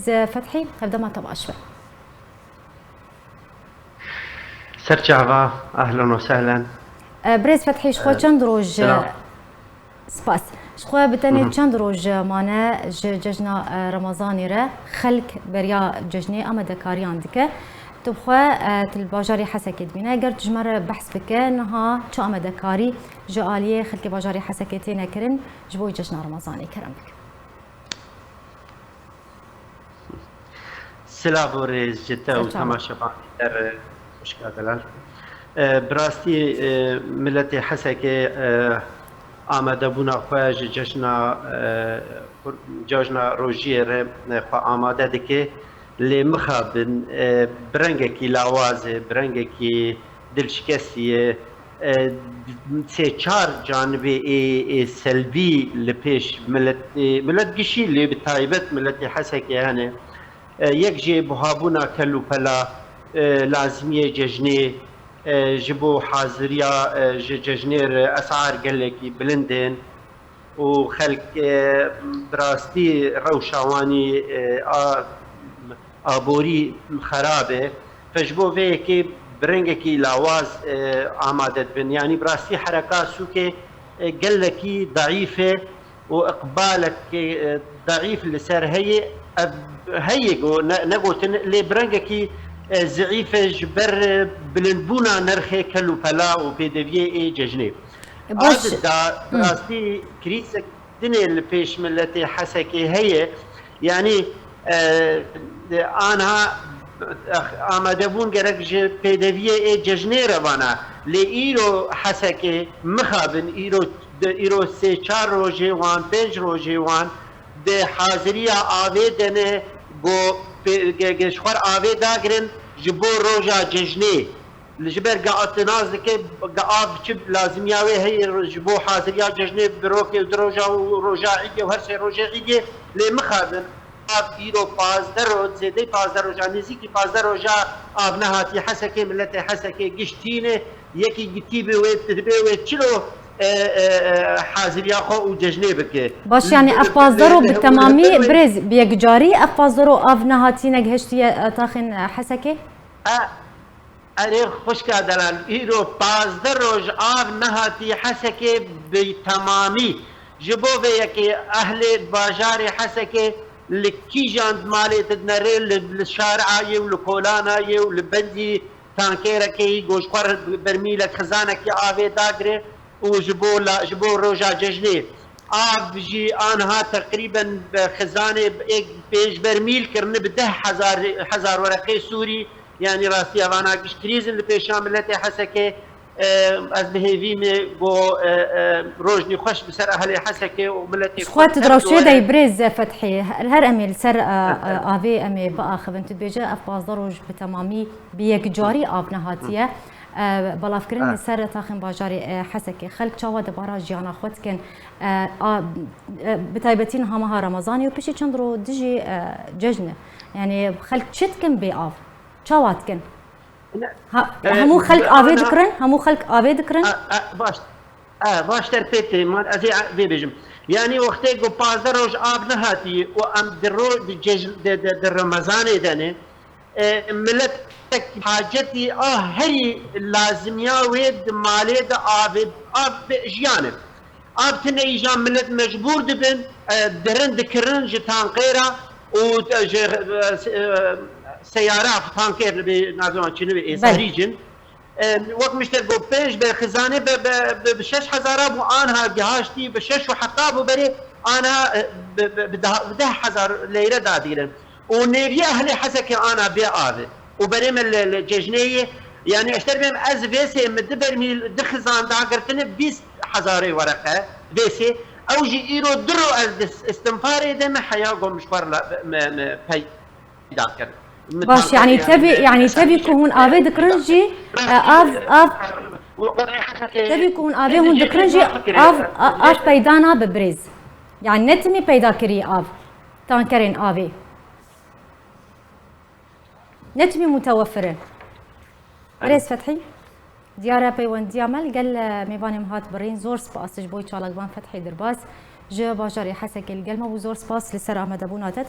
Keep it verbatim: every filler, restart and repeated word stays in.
Fethî, hevdema te baş be. Serçava, ehlen ve sehlen. Birêz Fethî, ji xwe çend roj spas. Ji xwe bi tenê çend roj mane ji cejna Remezanê re xelk beriya cejnê amadekariyan dike. Tu bi xwe tu li bajarê Hesekê dibîne. Ger tu ji me re behs bike, niha çi amadekarî ji aliyê xelkê bajarê Hesekê têne kirin ji bo cejna Remezanê? Kerem bike. Silav û rêz ji te û temaşevanê te re, xwişka delal. Bi rastî miletê Hesekê amadebûna xwe ji cejna cejna rojiyê re xwe amade dike. Lê mixabin bi rengekî lawaz e, bi rengekî dilşikestî ye. Sê çar canibê ê ê selbî li pêş milet ê milet gişî lê bi taybet miletê Hesekê hene. Yek jê buhabûna kel û pela lazimiyê cejnê ji bo haziriya ji cejnê re esar gelekî bilind in û xelk bi rastî rewşa wanî a aborî xerab e. Fe ji bo vê yekê bi rengekî lawaz amade dibin. Yanî bi rastî hereka sûkê gelekî deîf e û iqbalek deîf li ser heye. Ev heye go ne gotin lê bi rengekî zeîf e ji ber bilindbûna nirxê kel û pela û pêdeviyê ê cejnê. Baş. Adida bi rastî krîzek dinê li pêş miletê Hesekê heye. Yanî anha amadebûn gerek ji pêdeviyê ê cejnê re vana. Lê îro Hesekê mixabin îro îro sê çar rojê wan, pênc rojê wan di haziriya avê de ne, go ji xwe re avê dagirin ji bo roja cejnê. Li ji ber ga tinas dike, ga av çi lazimiya wê heye ji bo haziriya cejnê, bi rokê û di roja û roja îdê û her sê rojê îdê. Lê mixabin av îro pazdeh roj, zêdeyî pazdeh roja, nêzîkî pazdeh roja av nehatî Hesekê, miletê Hesekê giş tîne, yekî gitî bi wê, dibe wê çilo haziriya xwe û cejnê bike. Baş, yanî ev pazdeh roj bi temamî, birêz, bi yekcarî ev pazdeh roj av nehatî negihiştiye taxên Hesekê? Erê xwişka delal, îro pazdeh roj av nehatî Hesekê bi temamî. Ji bo vê yekê ehlê bajarê Hesekê li kîjan malê dinere, li, li şar'a yê û li kolana yê û li bendî tankerekê yî go ji xwe re bermîlek xizanekî avê dagire û ji bo la, ji bo roja cejnê. Av jî anha teqrîben bi xizanê êk pênc bermîl kirine bi deh hezar, hezar wereqê sûrî. Yanî rastî evana giş krîz in li pêşa miletê Hesekê. Ez bi hêvî me go rojnî xweş bi ser ehlê Hesekê û miletê Ji xwe tu di rewşê de yî birêz Fethî. Her em ê li ser avê em ê biaxivin. Tu dibêje ev pazdeh roj bi temamî bi yekcarî av nehatiye belavkirin li ser taxên bajarê Hesekê. Xelk çawa debara jiyana xwe dikin? Bi taybetî niha meha Remezanê û piştî çend roj dijî cejn e. Yanî xelk çi dikin bê av? Çawa dikin? Hemû xelk avê dikirin? Hemû xelk avê dikirin? Baş. Baş der pê tê man ez ê vê bêjim. Yanî wextê ku pazdeh roj av nehatî û em di ro di cejn di di di Remezanê de ne, miletek hacetî a herî lazimiya wê di malê de avê av jiyan e. Av tine îja milet mecbûr dibin, derin dikirin ji tankêra û ji seyara tankêr nibê naziwan çi nibê êsarî cin. Wek mişter got pênc be xizanê be bi şeş hezara bû anha gihaştî bi şeş û heta bû berê anha bi deh hezar leyre dadigrin. Û nêvî ehlê Hesekê ana bê avê. Û berê me li, li cejnê yê, yanî eşter bêm ez vêsê min di bermîl di xizan dagirtine bîst hezarê wereqe vêsê. Ew jî îro du ro ez di istinfarê de me heya gom ji xwe re me, me peyda kir. Baş, yanî tevî, yanî tevî ku hûn avê dikirin jî, av, av, tevî ku hûn avê hûn dikirin jî, av, av peyda nabe birêz. Yanî ne timî peyda kirî av. Tankerên avê. Ne timî mutewefir e. Birêz Fethî, diyar e peywendiya me li gel mêvanê me hat birîn. Zor spas ji bo çalakvan Fethî Dirbas ji bajarê Hesekê li gel me bû. Zor spas li ser amadebûna te.